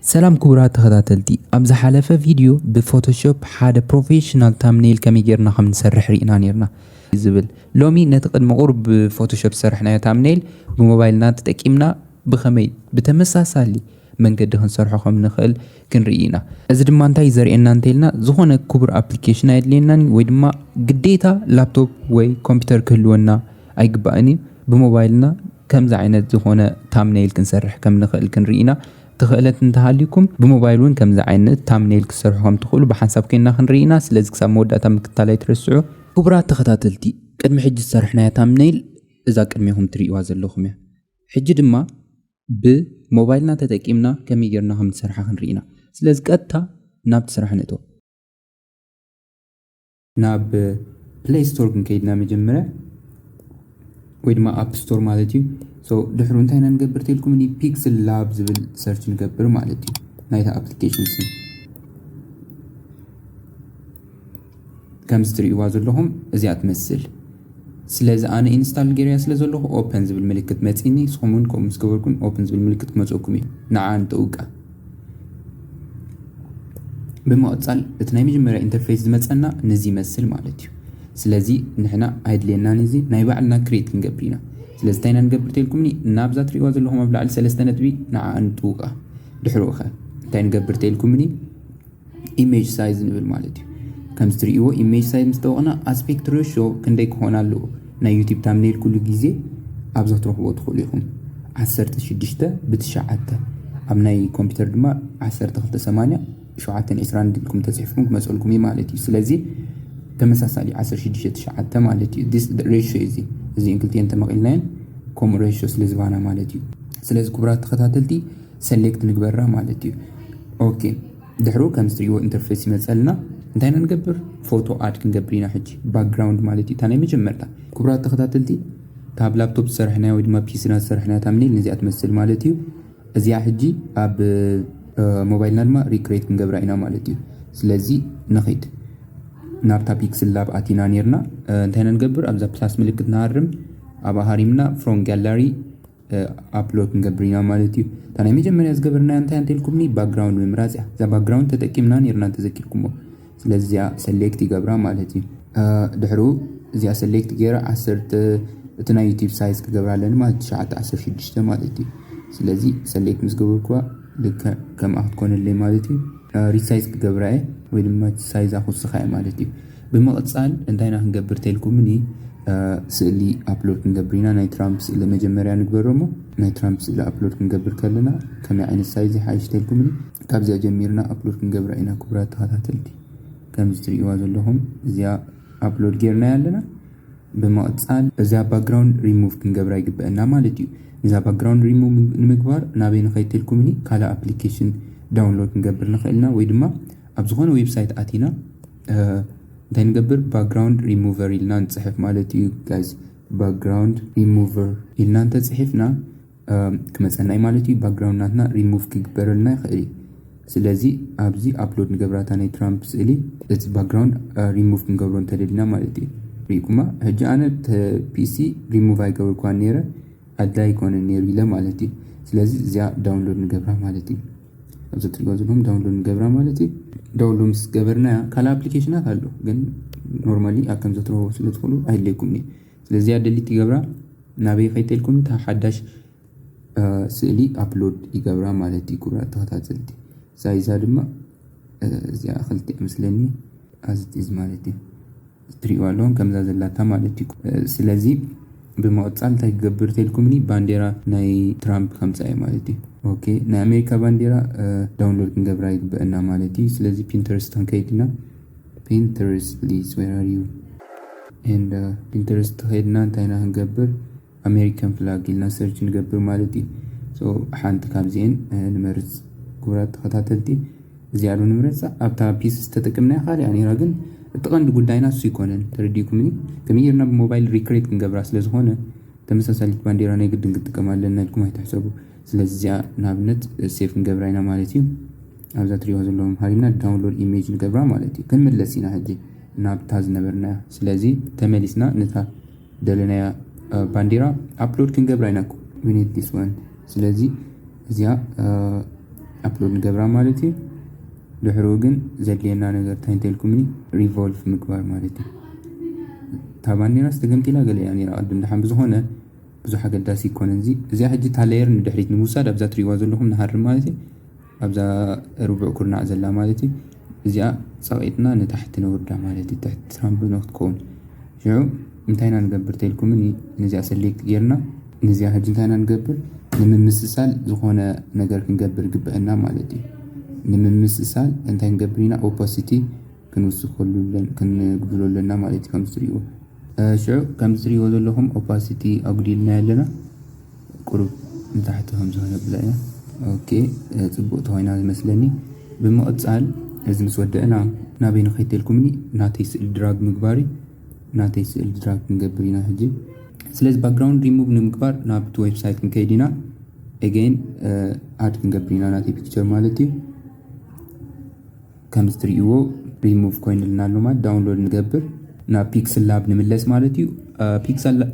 ሰላም ክቡራት ተኸታተልቲ፣ ኣብ ዝሓለፈ ቪድዮ ብፎቶሾፕ ሓደ ፕሮፌሽናል ታምኔል ከመይ ጌርና ከም ንሰርሕ ርኢና ኔርና ዝብል። ሎሚ ነቲ ቅድሚ ቁሩብ ብፎቶሾፕ ዝሰራሕናዮ ታምኔል ብሞባይልና ተጠቂምና ብኸመይ ብተመሳሳሊ መንገዲ ክንሰርሖ ከም ንኽእል ክንርኢ ኢና። እዚ ድማ እንታይ ዘርእየና እንተኢልና፣ ዝኾነ ክቡር ኣፕሊኬሽን ኣየድልየናን ወይ ድማ ግዴታ ላፕቶፕ ወይ ኮምፒውተር ክህልወና ኣይግባእን እዩ። ብሞባይልና ከምዚ ዓይነት ዝኾነ ታምኔል ክንሰርሕ ከም ንኽእል ክንርኢ ኢና። ትኽእለት እንተሃልዩኩም ብሞባይል እውን ከምዚ ዓይነት ታምኔል ክትሰርሑ ከም ትኽእሉ ብሓንሳብ ኮይንና ክንርኢ ኢና። ስለዚ ክሳብ መወዳእታ ምክትታል ኣይትረስዑ። ክቡራት ተኸታተልቲ፣ ቅድሚ ሕጂ ዝሰርሕናያ ታምኔል እዛ ቅድሜኹም ትርእይዋ ዘለኹም እያ። ሕጂ ድማ ብሞባይልና ተጠቂምና ከመይ ጌርና ከም ንሰርሓ ክንርኢ ኢና። ስለዚ ቀጥታ ናብቲ ስራሕ ንእቶ። ናብ ፕሌይ ስቶር ክንከይድና መጀመርያ፣ ወይ ድማ ኣፕ ስቶር ማለት እዩ። So ድሕሩ እንታይ ኢና ንገብር ተልኩም፣ ኒ ፒክስል ላብ ዝብል ሰርች ንገብር ማለት እዩ፣ ናይታ ኣፕሊኬሽን ስም። ከምዚ ትርእይዋ ዘለኹም እዚኣ ትመስል። ስለዚ ኣነ ኢንስታል ገይረያ ስለ ዘለኹ ኦፐን ዝብል ምልክት መጺኒ። ንስኹም እውን ከምኡ ምስ ገበርኩም ኦፕን ዝብል ምልክት ክመጸኩም እዩ። ንዓ ንጥውቃ። ብምቕጻል እቲ ናይ መጀመርያ ኢንተርፌስ ዝመጸና ነዚ ይመስል ማለት እዩ። ስለዚ ንሕና ኣይድልየናን፣ እዚ ናይ ባዕልና ክሬት ክንገብር ኢና። ስለዚ እንታይ ኢና ንገብር ተልኩምኒ፣ ናብዛ ትርእይዋ ዘለኹም ኣብ ላዕሊ ሰለስተ ነጥቢ ንዓ ንጥውቃ። ድሕሩ ኸ እንታይ ንገብር ተልኩምኒ፣ ኢሜጅ ሳይዝ ንብል ማለት እዩ። ከምዚ ትርእይዎ ኢሜጅ ሳይዝ ምስ ጠወቕና ኣስፔክት ሬሾ ክንደይ ክኾን ኣለዎ? ናይ ዩቲብ ታምኔል ኩሉ ግዜ ኣብዛ ትረኽቦ ትኽእሉ ኢኹም። ዓሰርተ ሽዱሽተ ብትሽዓተ፣ ኣብ ናይ ኮምፒውተር ድማ ዓሰርተ ክልተ ሰማንያ ሸውዓተ ዕስራን ኢልኩም ተጽሒፍኩም ክመጸልኩም እዩ ማለት እዩ። ስለዚ ተመሳሳሊ ዓሰርተ ሽዱሽተ ትሽዓተ ማለት እዩ። ዲስ ሬሾ እዚ፣ እዚን ክልቲኤን ተመቒልናየን ከምኡ ሬሾ ስለ ዝባና ማለት እዩ። ስለዚ ክቡራት ተኸታተልቲ ሰሌክት ንግበራ ማለት እዩ። ኦኬ፣ ድሕሩ ከምዚ ትርእይዎ ኢንተርፌስ ይመጸልና። እንታይ ኢና ንገብር? ፎቶ ኣድ ክንገብር ኢና ሕጂ። ባክግራውንድ ማለት እዩ፣ እታ ናይ መጀመርታ። ክቡራት ተኸታተልቲ፣ ካብ ላፕቶፕ ዝሰርሕናዮ ወይ ድማ ፒሲና ዝሰርሕናዮ ታምኔል ነዚኣ ትመስል ማለት እዩ። እዚኣ ሕጂ ኣብ፣ እ፣ ሞባይልና ድማ ሪክሬት ክንገብራ ኢና ማለት እዩ። ስለዚ ንኺድ ናብታ ፒክስል ላብ ኣቲና ኔርና። እ፣ እንታይ ኢና ንገብር? ኣብዛ ፕላስ ምልክት ንሃርም፣ ኣብኣ ሃሪምና ፍሮም ጋላሪ፣ እ፣ ኣፕሎድ ክንገብር ኢና ማለት እዩ። እታ ናይ መጀመርያ ዝገበርናያ እንታይ እንተልኩምኒ፣ ባክግራውንድ ምምራጽ እያ። እዛ ባክግራውንድ ተጠቂምና ኔርና እንተዘኪርኩሞ። ስለዚ እዚኣ ሰሌክት ይገብራ ማለት እዩ። እ፣ ድሕሩ እዚኣ ሰሌክት ገይረ ዓሰርተ፣ እቲ ናይ ዩቲብ ሳይዝ ክገብራ ኣለኒ ማለት ትሽዓተ ዓሰርተ ሽዱሽተ ማለት እዩ። ስለዚ ሰሌክት ምስ ገበርኩዋ ልክዕ ከምኣ ክትኮነለይ ማለት እዩ። እ፣ ሪሳይዝ ክገብራ እየ ወይ ድማ እቲ ሳይዛ ክውስኻ እየ ማለት እዩ። ብምቕጻል እንታይ ኢና ክንገብር ተልኩምኒ፣ እ፣ ስእሊ ኣፕሎድ ክንገብር ኢና። ናይ ትራምፕ ስእሊ መጀመርያ ንግበሮ እሞ፣ ናይ ትራምፕ ስእሊ ኣፕሎድ ክንገብር ከለና ከመይ ዓይነት ሳይዝ ይሓይሽ ተልኩምኒ፣ ካብዚኣ ጀሚርና ኣፕሎድ ክንገብራ ኢና ክቡራት ተኸታተልቲ። ከምዚ ትርእይዋ ዘለኹም እዚኣ ኣፕሎድ ጌርናያ ኣለና። ብምቕጻል እዚኣ ባክግራውንድ ሪሙቭ ክንገብራ ይግበአና ማለት እዩ። ነዛ ባክግራውንድ ሪሙቭ ንምግባር ናበይ ንኸይድ ተልኩምኒ፣ ካልእ ኣፕሊኬሽን ዳውንሎድ ክንገብር ንኽእል ኢና፣ ወይ ድማ ኣብ ዝኾነ ዌብሳይት ኣቲና፣ እ፣ እንታይ ንገብር፣ ባክግራውንድ ሪሙቨር ኢልና ንጽሕፍ ማለት እዩ ጋይስ። ባክግራውንድ ሪሙቨር ኢልና እንተጽሒፍና፣ እ፣ ክመጸና እዩ ማለት እዩ። ባክግራውንድ ናትና ሪሙቭ ክግበረልና ይኽእል እዩ። ስለዚ ኣብዚ ኣፕሎድ ንገብራታ ናይ ትራምፕ ስእሊ፣ እቲ ባክግራውንድ፣ እ፣ ሪሙቭ ክንገብሮ እንተደሊና ማለት እዩ። ሪኢኩማ፣ ሕጂ ኣነ እቲ ፒሲ ሪሙቭ ኣይገበርኳን ነይረ፣ ኣድላይ ኣይኮነን ነይሩ ኢለ ማለት እዩ። ስለዚ እዚኣ ዳውንሎድ ንገብራ ማለት እዩ። ኣብዚ ትሪእዎ ዘለኹም ዳውንሎድ ንገብራ ማለት እዩ። ዳውንሎድ ምስ ገበርናያ፣ ካልእ ኣፕሊኬሽናት ኣሎ፣ ግን ኖርማሊ ኣብ ከምዚ ትረኽቦ ስለ ትኽእሉ ኣይድለይኩም እዩ። ስለዚ እዚኣ ደሊት ይገብራ፣ ናበይ ከይተልኩም እታ ሓዳሽ፣ እ፣ ስእሊ ኣፕሎድ ይገብራ ማለት እዩ ክቡራት ተኸታተልቲ። ሳይዛ ድማ፣ እ፣ እዚኣ ክልቲኣ መስለኒ፣ ኣዝ ኢት ኢዝ ማለት እዩ። ትሪእዋ ኣለኹም ከምዛ ዘላታ ማለት እዩ። እ፣ ስለዚ ብምቕጻል እንታይ ክገብር ተልኩምኒ፣ ባንዴራ ናይ ትራምፕ ከምጻእ እየ ማለት እዩ። ኦኬ፣ ናይ ኣሜሪካ ባንዴራ፣ እ፣ ዳውንሎድ ክንገብራ ይግበአና ማለት እዩ። ስለዚ ፒንተረስት ክንከይድ ኢና። ፒንተረስት please, where are you? And, እ፣ ፒንተረስት ከይድና እንታይ ኢና ክንገብር? ኣሜሪካን ፍላግ ኢልና ሰርች ንገብር ማለት እዩ። So ሓንቲ ካብዚኤን፣ እ፣ ንመርጽ ክቡራት ተኸታተልቲ። እዚኣ ዶ ንምረጻ? ኣብታ ፒሲ ዝተጠቀምናያ ካልኣ ነይራ፣ ግን እቲ ቀንዲ ጉዳይና እሱ ይኮነን። ተረዲእኩምኒ? ከመይ ጌርና ብሞባይል ሪክሬት ክንገብራ ስለ ዝኾነ፣ ተመሳሳሊት ባንዴራ ናይ ግድን ክንጥቀም ኣለና ኢልኩም ኣይትሕሰቡ። ስለዚ እዚኣ ንኣብነት ሴቭ ክንገብራ ኢና ማለት እዩ። ኣብዛ ትሪእዋ ዘለኹም ሃሪምና ዳውንሎድ ኢሜጅ ንገብራ ማለት እዩ። ክንምለስ ኢና ሕጂ ናብታ ዝነበርናያ። ስለዚ ተመሊስና ነታ ደለናያ፣ እ፣ ባንዴራ ኣፕሎድ ክንገብራ ኢና እኮ። We need this one። ስለዚ እዚኣ፣ እ፣ ኣፕሎድ ንገብራ ማለት እዩ። ድሕሩ ግን ዘድልየና ነገር እንታይ እንተልኩምኒ፣ ሪቮልቭ ምግባር ማለት እዩ። እታ ባንዴራስ ተገምጢላ ገለ እያ ነይራ ቅድም። ደሓን ብዝኾነ ብዙሕ ኣገዳሲ ይኮነን። እዚ እዚኣ ሕጂ እታ ሌየር ንድሕሪት ንምውሳድ ኣብዛ ትሪእዋ ዘለኹም ንሃርም ማለት እዩ። ኣብዛ ርቡዕ ኩርናዕ ዘላ ማለት እዩ። እዚኣ ጸቒጥና ንታሕቲ ነውርዳ ማለት እዩ። ትሕቲ ትራምፕ ንክትከውን ሽዑ እንታይ ኢና ንገብር ተልኩምኒ፣ ነዚኣ ሰሌክት ጌርና ነዚኣ ሕጂ እንታይ ኢና ንገብር፣ ንምምስሳል ዝኾነ ነገር ክንገብር ግበአና ማለት እዩ። ንምምስሳል እንታይ ክንገብር ኢና፣ ኦፓሲቲ ክንውስኸሉ ኣለን- ክንጉድሎ ኣለና ማለት እዩ። ከምዚ ትሪእዎ ሽዑ ከምዚ ትሪእዎ ዘለኹም ኦፓሲቲ ኣጉዲልና ኣለና። ቁሩብ ንታሕቲ ከም ዝኾነ ብላ ኢና። ኦኬ፣ ጽቡቅ ተኾይና ዝመስለኒ። ብምቕጻል እዚ ምስ ወደእና ናበይ ንኸይድ ተልኩምኒ፣ ናተይ ስእሊ ድራግ ምግባር እዩ። ናተይ ስእሊ ድራግ ክንገብር ኢና ሕጂ። ስለዚ ባክግራውንድ ሪሙቭ ንምግባር ናብቲ ዌብሳይት ክንከይድ ኢና። ኤጌን ኣድ ክንገብር ኢና ናተይ ፒክቸር ማለት እዩ። ከምዚ ትሪእዎ ሪሙቭ ኮይንልና ኣሎ ማለት ዳውንሎድ ንገብር ናብ ፒክስል ላብ ንምለስ ማለት እዩ።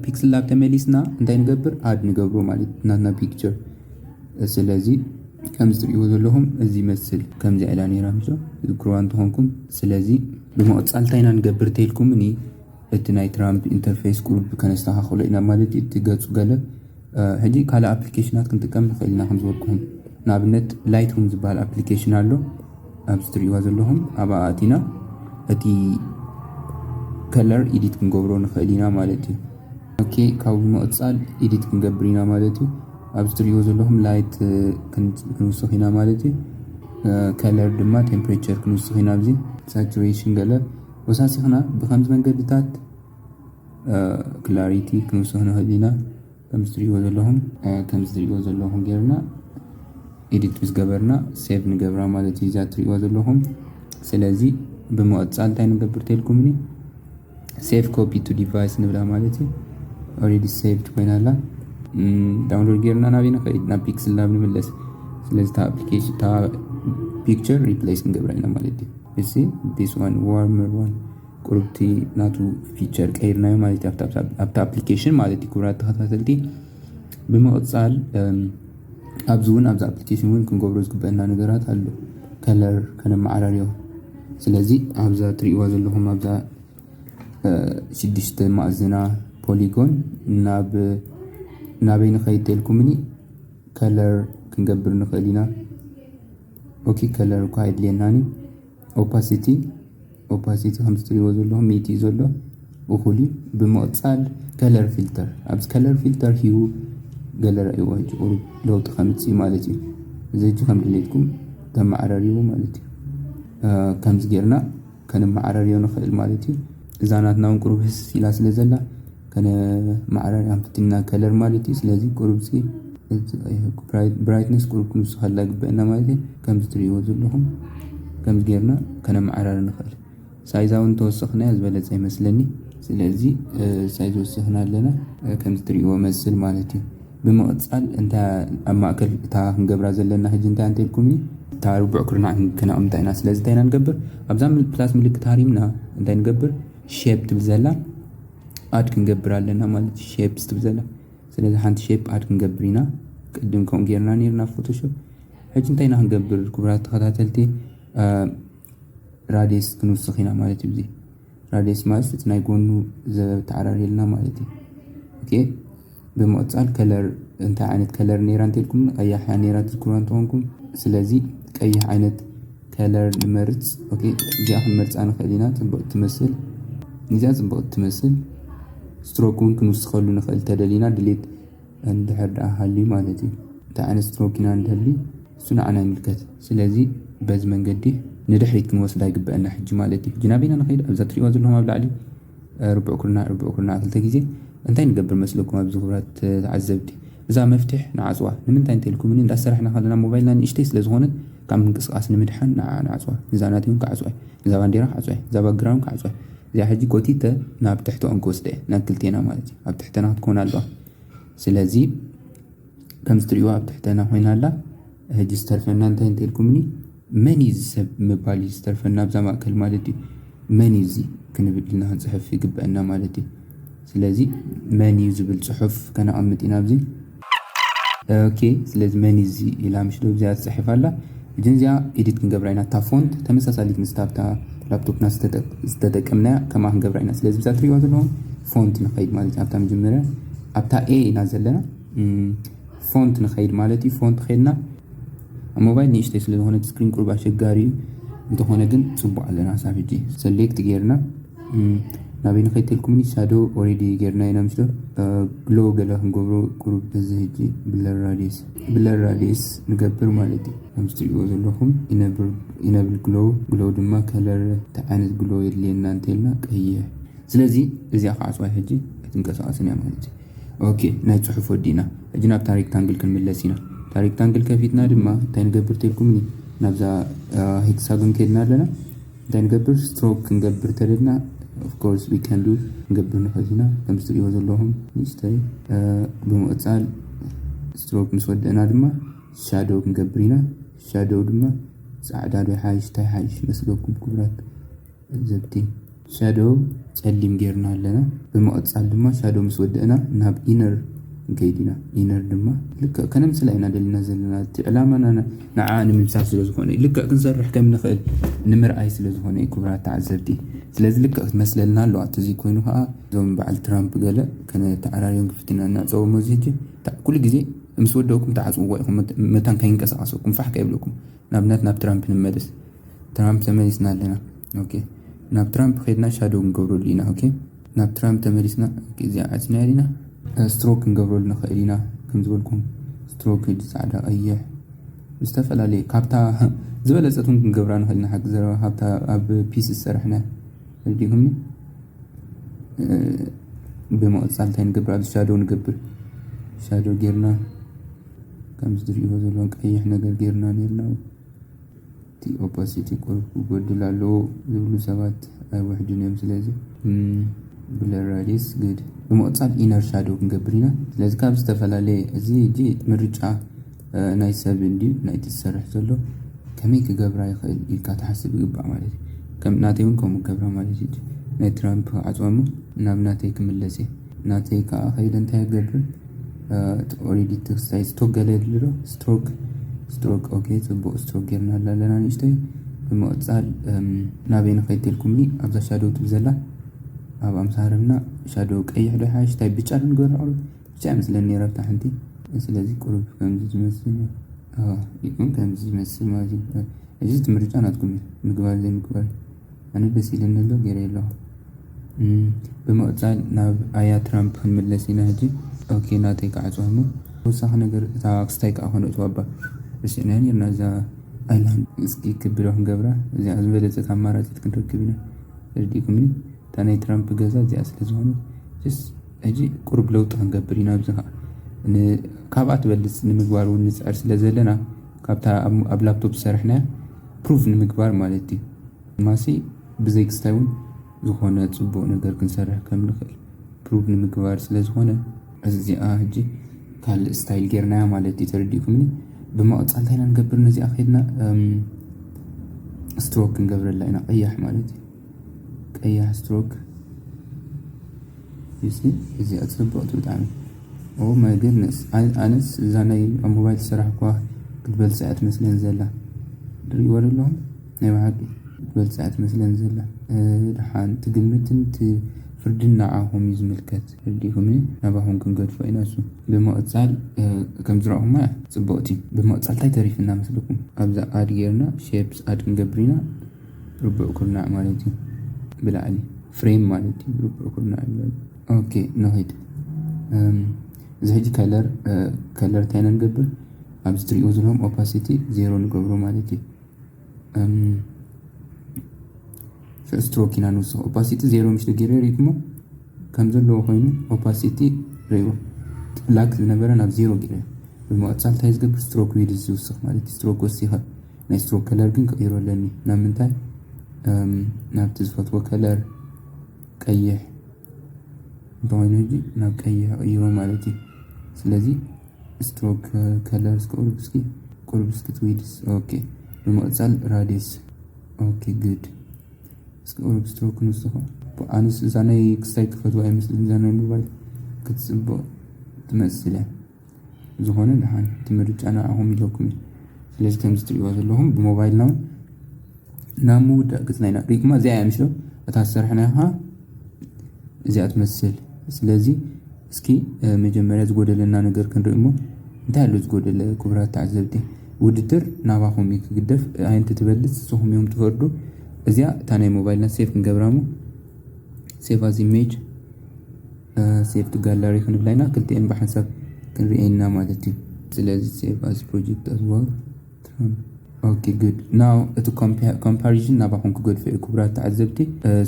ፒክስል ላብ ተመሊስና እንታይ ንገብር፣ ኣድ ንገብሮ ማለት ናትና ፒክቸር። ስለዚ ከምዚ ትሪእዎ ዘለኹም እዚ ይመስል። ከምዚ ኢላ ነይራ ምሶ ዝክርዋ እንተኾንኩም። ስለዚ ብምቕጻል እንታይ ኢና ንገብር ተልኩምኒ፣ እቲ ናይ ትራምፕ ኢንተርፌስ ቁሩብ ከነስተኻኽሎ ኢና ማለት እዩ። እቲ ገጹ ገለ ሕጂ ካልእ ኣፕሊኬሽናት ክንጥቀም ንኽእል ኢና። ከም ዝበልኩኹም ንኣብነት ላይት ሩም ዝበሃል ኣፕሊኬሽን ኣሎ። ኣብዚ ትሪእዋ ዘለኹም ኣብኣ ኣቲና እቲ ከለር ኢዲት ክንገብሮ ንኽእል ኢና ማለት እዩ። ኦኬ፣ ካብኡ ብምቕጻል ኢዲት ክንገብር ኢና ማለት እዩ። ኣብዚ ትሪእዎ ዘለኹም ላይት ክንውስኽ ኢና ማለት እዩ። ከለር ድማ ቴምፕሬቸር ክንውስኽ ኢና። ኣብዚ ሳቹሬሽን ገለ ወሳሲኽና ብከምዚ መንገድታት ክላሪቲ ክንውስኽ ንኽእል ኢና። ከምዚ ትሪእዎ ዘለኹም ከምዚ ትሪእዎ ዘለኹም ጌርና ኤዲት ምስ ገበርና ሴቭ ንገብራ ማለት እዩ። እዛ ትሪእዎ ዘለኹም። ስለዚ ብምቕጻል እንታይ ንገብር ተልኩምኒ፣ ሴቭ ኮፒ ቱ ዲቫይስ ንብላ ማለት እዩ። ኦልሬዲ ሴቭድ ኮይና ኣላ። ዳውንሎድ ጌርና ናበይ ንኸይድ? ናብ ፒክስል ላብ ንምለስ። ስለዚ እታ ኣፕሊኬሽን እታ ፒክቸር ሪፕሌስ ክንገብራ ኢና ማለት እዩ። እዚ this one warmer one ቁሩብቲ ናቱ ፊቸር ቀይርናዮ ማለት እዩ ኣብታ ኣፕሊኬሽን ማለት እዩ። ክቡራት ተኸታተልቲ፣ ብምቕጻል ኣብዚ እውን ኣብዚ ኣፕሊኬሽን እውን ክንገብሮ ዝግበአና ነገራት ኣሎ። ከለር ከነመዓራርዮ። ስለዚ ኣብዛ ትሪእዋ ዘለኹም ኣብዛ ሽዱሽተ ማእዝና ፖሊጎን ናብ ናበይ ንኸይድ ተልኩምኒ፣ ከለር ክንገብር ንኽእል ኢና። ኦኬ፣ ከለር እኳ ኣይድልየናኒ። ኦፓሲቲ ኦፓሲቲ ከም ትሪእዎ ዘለኹም ሚእቲ እዩ ዘሎ፣ እኹል እዩ። ብምቕጻል ከለር ፊልተር፣ ኣብዚ ከለር ፊልተር ሂው ገለ ረእይዎ ሕጂ ቁሩብ ለውጢ ከምጽእ ማለት እዩ። እዚ ሕጂ ከም ድሌትኩም ተመዓራርይዎ ማለት እዩ። ከምዚ ጌርና ከነመዓራርዮ ንኽእል ማለት እዩ። እዛ ናትና እውን ቁሩብ ህስ ኢላ ስለ ዘላ ከነመዓራርያ ክንፍትና ከለር ማለት እዩ። ስለዚ ቁሩብ ሲ ብራይትነስ ቁሩብ ክንውስኸላ ግበአና ማለት እዩ። ከምዚ ትሪእዎ ዘለኹም ከምዚ ጌርና ከነመዓራሪ ንኽእል። ሳይዛ እውን ተወሰኽናዮ ዝበለጸ ይመስለኒ። ስለዚ ሳይዝ ወሲኽና ኣለና። ከምዚ ትሪእዎ መስል ማለት እዩ። ብምቕጻል እንታ ኣብ ማእከል እታ ክንገብራ ዘለና ሕጂ እንታይ እንተልኩም እዩ፣ እታ ርቡዕ ክርናዕ ከነቕምጣ ኢና። ስለዚ እንታይ ኢና ንገብር፣ ኣብዛ ፕላስ ምልክት ሃሪምና እንታይ ንገብር፣ ሼፕ ትብል ዘላ ኣድ ክንገብር ኣለና ማለት ሼፕስ ትብል ዘላ። ስለዚ ሓንቲ ሼፕ ኣድ ክንገብር ኢና። ቅድም ከምኡ ጌርና ነይርና ኣብ ፎቶሾፕ። ሕጂ እንታይ ኢና ክንገብር ክቡራት ተኸታተልቲ፣ ራዴስ ክንውስኽ ኢና ማለት እዩ። እዚ ራዴስ ማለት እቲ ናይ ጎኑ ዘተዓራርየልና ማለት እዩ። ኦኬ፣ ብምቕጻል ከለር፣ እንታይ ዓይነት ከለር ነይራ እንተልኩም፣ ቀያሕ እያ ነይራ ትዝክርዋ እንተኾንኩም። ስለዚ ቀይሕ ዓይነት ከለር ንመርጽ። ኦኬ፣ እዚኣ ክንመርጻ ንኽእል ኢና። ጽብቕቲ ትመስል፣ እዚኣ ጽብቕቲ ትመስል። ስትሮክ እውን ክንውስኸሉ ንኽእል ተደሊና ድሌት እንድሕር ደኣ ሃልዩ ማለት እዩ። እንታይ ዓይነት ስትሮክ ኢና እንደሊ እሱ ንዓና ይምልከት። ስለዚ በዚ መንገዲ ንድሕሪት ክንወስዳ ይግበአና ሕጂ ማለት እዩ። ሕጂ ናበይና ንኸይድ? ኣብዛ ትሪእዋ ዘለኹም ኣብ ላዕሊ ርቡዕ ኩርናዕ ርቡዕ ኩርናዕ ክልተ ግዜ እንታይ ንገብር መስለኩም? ኣብዚ ክቡራት ተዓዘብቲ እዛ መፍትሕ ንዓጽዋ። ንምንታይ እንተልኩምኒ እንዳሰራሕና ከለና ሞባይልና ንእሽተይ ስለ ዝኾነት ካብ ምንቅስቃስ ንምድሓን ንዓ ንዓጽዋ። እዛ ናተይ እውን ክዓጽዋ እየ። እዛ ባንዴራ ክዓጽዋ እየ። እዛ ባክግራውንድ ክዓጽዋ እየ። እዚኣ ሕጂ ጎቲተ ናብ ትሕቲ ኦን ክወስደ እየ። ናብ ክልቴና ማለት እዩ። ኣብ ትሕተና ክትኮን ኣለዋ። ስለዚ ከምዚ ትሪእዋ ኣብ ትሕተና ኮይና ኣላ። ሕጂ ዝተርፈና እንታይ እንተልኩምኒ መን እዩ እዚ ሰብ ምባል እዩ ዝተርፈና ኣብዛ ማእከል ማለት እዩ። መን እዩ እዚ ክንብል ኢልና ክንፅሕፍ ይግበአና ማለት እዩ። ስለዚ መን እዩ ዝብል ፅሑፍ ከነቐምጥ ኢና ኣብዚ። ኦኬ፣ ስለዚ መን እዩ እዚ ኢላ ምሽ ዶ እዚኣ ትፅሕፍ ኣላ። ሕጂ እዚኣ ኤዲት ክንገብራ ኢና። እታ ፎንት ተመሳሳሊት ምስታ ኣብታ ላፕቶፕና ዝተጠቅ- ዝተጠቀምናያ ከምኣ ክንገብራ ኢና። ስለዚ ብዛ ትሪእዋ ዘለኹም ፎንት ንኸይድ ማለት እዩ። ኣብታ መጀመርያ ኣብታ ኤ ኢና ዘለና። ፎንት ንኸይድ ማለት እዩ። ፎንት ኸይድና ኣብ ሞባይል ንእሽተይ ስለ ዝኾነት ስክሪን ቁሩብ ኣሸጋሪ እዩ። እንተኾነ ግን ፅቡቕ ኣለና። ሳብ ሕጂ ሰሌክት ጌርና ናበይ ንኸይተልኩምኒ ሻዶ ኦሬዲ ጌርና ኢና ምስዶ ግሎ ገለ ክንገብሮ ቁሩብ እዚ ሕጂ ብለር ራዲስ ብለር ራዲስ ንገብር ማለት እዩ። ከምዚ ትሪእዎ ዘለኹም ኢነብል ግሎ ግሎ ድማ ከለር እንታይ ዓይነት ግሎ የድልየና እንተልና ቀይሕ። ስለዚ እዚኣ ክዓፅዋ ሕጂ ኣይትንቀሳቐስን እያ ማለት እዩ። ኦኬ፣ ናይ ፅሑፍ ወዲእና። ሕጂ ናብታ ሬክታንግል ክንምለስ ኢና። እታ ሬክታንግል ከፊትና ድማ እንታይ ንገብር ተልኩምኒ ናብዛ ሄክሳጎን ከድና ኣለና። እንታይ ንገብር ስትሮክ ክንገብር ተደልና ኦፍኮርስ ዊከንዱ ክንገብር ንኽእል ኢና። ከም ዝትሪእዎ ዘለኹም ንእሽተይ ብምቕፃል ስትሮክ ምስ ወደእና ድማ ሻዶው ክንገብር ኢና። ሻዶው ድማ ፃዕዳ ዶ ሓይሽ እንታይ ሓይሽ መስለኩም ክቡራት ዘብቲ ሻዶው ፀሊም ጌርና ኣለና። ብምቕፃል ድማ ሻዶው ምስ ወደእና ናብ ኢነር ንከይድ ኢና። ኢነር ድማ ልክዕ ከነምስላ ኢና ደሊና ዘለና። እቲ ዕላማና ንዓ ንምምሳል ስለ ዝኾነ እዩ። ልክዕ ክንሰርሕ ከም ንኽእል ንምርኣይ ስለ ዝኾነ እዩ ክቡራት ተዓዘብቲ። ስለዚ ልክዕ ክትመስለልና ኣለዋ። እቲ እዚ ኮይኑ ከዓ እዞም በዓል ትራምፕ ገለ ከነተዓራርዮም ክፍትና እናፀወሞ እዚ ሕጂ ኩሉ ግዜ ምስ ወደእኩም ተዓፅውዎ ኢኹም። መታን ከይንቀሳቐሰኩም ፋሕ ከይብለኩም። ንኣብነት ናብ ትራምፕ ንመለስ። ትራምፕ ተመሊስና ኣለና። ኦኬ፣ ናብ ትራምፕ ከድና ሻዶው ክንገብረሉ ኢና። ኦኬ፣ ናብ ትራምፕ ተመሊስና እዚኣ ዓፅና ዲና ስትሮክ ክንገብረሉ ንኽእል ኢና። ከም ዝበልኩም ስትሮክ ጻዕዳ፣ ቀይሕ፣ ዝተፈላለየ ካብታ ዝበለፀት እውን ክንገብራ ንኽእል ኢና። ሓቂ ዘረባ ካብታ ኣብ ፒስ ዝሰራሕና ረዲኹምኒ። ብምቕፃል እንታይ ንገብር? ኣብዚ ሻዶው ንገብር። ሻዶው ጌርና ከምዚ ዝሪእዎ ዘለኹም ቀይሕ ነገር ጌርና ኔርና እቲ ኦፓሲቲ ቁሩብ ክጎድል ኣለዎ ዝብሉ ሰባት ኣይውሕዱን እዮም። ስለዚ ብለር ራዲየስ ግድ ብምቕፃል ኢነር ሻዶው ክንገብር ኢና። ስለዚ ካብ ዝተፈላለየ እዚ ሕጂ ምርጫ ናይ ሰብ እንድዩ ናይቲ ዝሰርሕ ዘሎ ከመይ ክገብራ ይኽእል ኢልካ ትሓስብ ይግባእ ማለት እዩ። ከም ናተይ እውን ከምኡ ክገብራ ማለት እዩ። ናይ ትራምፕ ክዓፅዋ እሞ ናብ ናተይ ክምለስ እየ። ናተይ ከዓ ከይደ እንታይ ክገብር ኦሬዲ ተክስታይ ስቶክ ገለ የድሊ ዶ ስትሮክ ስትሮክ ኦኬ ፅቡቅ ስትሮክ ጌርና ኣለና ንእሽተይ ብምቕፃል ናበይ ንኸይድ ኢልኩምኒ ኣብዛ ሻዶው ትብል ዘላ ኣብ ኣምሳሃርምና ሻዶው ቀይሕ ዶ ሓይሽ እንታይ ብጫ ዶ ንገርና ቁሩብ ብቻ ይመስለኒ ነይራ ኣብታ ሓንቲ። ስለዚ ቁሩብ ከምዚ ዝመስል ይኹን ከምዚ ዝመስል ማለት እዩ። እዚ እቲ ምርጫ ናትኩም እዩ፣ ምግባር ዘይምግባር። ኣነ ደስ ኢለኒ ኣሎ ገይረ ኣለኹ። ብምቕፃል ናብ ኣያ ትራምፕ ክንምለስ ኢና ሕጂ። ኦኬ ናተይ ክዓፅዋ እሞ ተወሳኺ ነገር እታ ክስታይ ከዓ ከነእትዋ እባ ርሲዕናያ ነርና እዛ ኣይላንድ እስኪ ክብዶ ክንገብራ እዚኣ ዝበለፀት ኣማራፂት ክንረክብ ኢና። ተረዲእኩምኒ? እታ ናይ ትራምፕ ገዛ እዚኣ ስለ ዝኾነት ሕጂ ቁሩብ ለውጢ ክንገብር ኢና። ኣብዚ ከዓ ካብኣ ትበልፅ ንምግባር እውን ንፅዕር ስለ ዘለና ካብታ ኣብ ላፕቶፕ ዝሰርሕናያ ፕሩቭ ንምግባር ማለት እዩ። ማሲ ብዘይ ክስታይ እውን ዝኾነ ፅቡቕ ነገር ክንሰርሕ ከም ንኽእል ፕሩቭ ንምግባር ስለ ዝኾነ እዚኣ ሕጂ ካልእ ስታይል ጌርናያ ማለት እዩ። ተረዲእኩምኒ? ብምቕፃል እንታይ ኢና ንገብር? ነዚኣ ከድና ስትሮክ ክንገብረላ ኢና፣ ቀያሕ ማለት እዩ። ቀያሕ ስትሮክ እዚኣ ፅብቕቲ ብጣዕሚ። ኦ ማይ ግድነስ፣ ኣነስ እዛ ናይ ኣብ ሞባይል ዝሰራሕኳ ክትበልፅ እያ ትመስለኒ ዘላ። ትሪእዎ ዘለኹም ናይ ብሓቂ ክትበልፅ እያ ትመስለኒ ዘላ። ድሓን ትግምትን ፍርድን ንዓኹም እዩ ዝምልከት። ተረዲእኩምኒ? ናባኹም ክንገድፎ ኢና እሱ። ብምቕፃል ከም ዝረእኹማ እያ ፅብቕቲ። ብምቕፃል እንታይ ተሪፍና መስለኩም? ኣብዛ ኣድ ጌርና ሼፕስ ኣድ ክንገብር ኢና። ርቡዕ ኩርናዕ ማለት እዩ ብላዕሊ ፍሬም ማለት እዩ ርቡዕ ኩርናዕ ይብለሉ። ኦኬ ንኺድ። እዚ ሕጂ ከለር ከለር እንታይ ኢና ንገብር? ኣብዚ ትሪእዎ ዘለኹም ኦፓሲቲ ዜሮ ንገብሮ ማለት እዩ። ሽዑ ስትሮክ ኢና ንውስኽ። ኦፓሲቲ ዜሮ ምሽ ተገይረ ሪኢኩሞ ከም ዘለዎ ኮይኑ ኦፓሲቲ ሬዎ ላክ ዝነበረ ናብ ዜሮ ገይረ። ብምቕፃል እንታይ ዝገብር ስትሮክ ዊድዝ ዝውስኽ ማለት እዩ። ስትሮክ ወሲኸ ናይ ስትሮክ ከለር ግን ክቕይሮ ኣለኒ። ናብ ምንታይ? ናብቲ ዝፈትዎ ከለር ቀይሕ እንተኾይኑ ሕጂ ናብ ቀይሕ ክቕይሮ ማለት እዩ። ስለዚ ስትሮክ ከለር እስኪ ቁሩብ እስኪ ቁሩብ እስኪ ትዊድስ ኦኬ። ብምቕፃል ራዲየስ ኦኬ ግድ እስኪ ቁሩብ ስትሮክ ንስኹ ኣነስ እዛ ናይ ክስታይ ክፈትዋ ኣይመስልን እዛ ናይ ሞባይል ክትፅብቕ ትመስል እያ። ዝኾነ ደሓን እቲ ምርጫ ንዓኹም ኢለኩም እዩ። ስለዚ ከምዚ ትሪእዋ ዘለኹም ብሞባይልና እውን ናብ ምውዳእ ገፅና ኢና። ሪእኩማ እዚኣ እያ ምስሎ እታ ዝሰርሕናያ እዚኣ ትመስል። ስለዚ እስኪ መጀመርያ ዝጎደለና ነገር ክንርኢ እሞ እንታይ ኣሎ ዝጎደለ? ክቡራት ተዓዘብቲ፣ ውድድር ናባኹም እዩ ክግደፍ። ኣየንቲ ትበልፅ ንስኹም እዮም ትፈርዱ። እዚኣ እታ ናይ ሞባይልና ሴፍ ክንገብራ እሞ save as image, save to gallery ክንብላ ኢና። ክልቲኤን ብሓንሳብ ክንሪኤና ማለት እዩ። ስለዚ save as project as well. Okay, good. Now እቲ comparison ናባኹም ክገድፎ እዩ ክቡራት ተዓዘብቲ።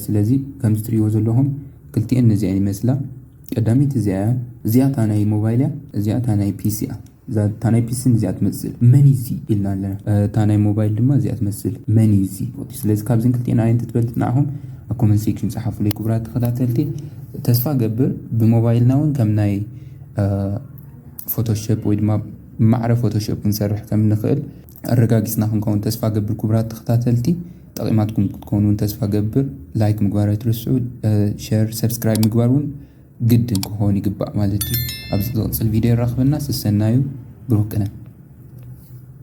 ስለዚ ከምዚ ትሪእዎ ዘለኹም ክልቲኤን ነዚኣን ይመስላ። ቀዳመይቲ እዚኣ እያ። እዚኣ እታ ናይ ሞባይል እያ፣ እዚኣ እታ ናይ ፒሲ እያ። እታ ናይ ፒሲ እዚኣ ትመስል መን እዩ እዚ ኢልና ኣለና። እታ ናይ ሞባይል ድማ እዚኣ ትመስል መን እዩ እዚ። ስለዚ ካብዚን ክልቲኤን ኣየንቲ ትበልፅ ንዓኹም ኣብ comment section ፀሓፉለይ ክቡራት ተኸታተልቲ። ተስፋ ገብር ብሞባይልና እውን ከም ናይ ፎቶሾፕ ወይ ድማ ማዕረ ፎቶሾፕ ክንሰርሕ ከም ንኽእል ኣረጋጊፅና ክንከውን ተስፋ ገብር። ክቡራት ተኸታተልቲ ጠቒማትኩም ክትኮኑ እውን ተስፋ ገብር። ላይክ ምግባር ኣይትርስዑ። ሸር፣ ሰብስክራይብ ምግባር እውን ግድን ክኾን ይግባእ ማለት እዩ። ኣብ ዝቕፅል ቪድዮ ይራኽበና። ስሰናዩ ብሩክ ቅነ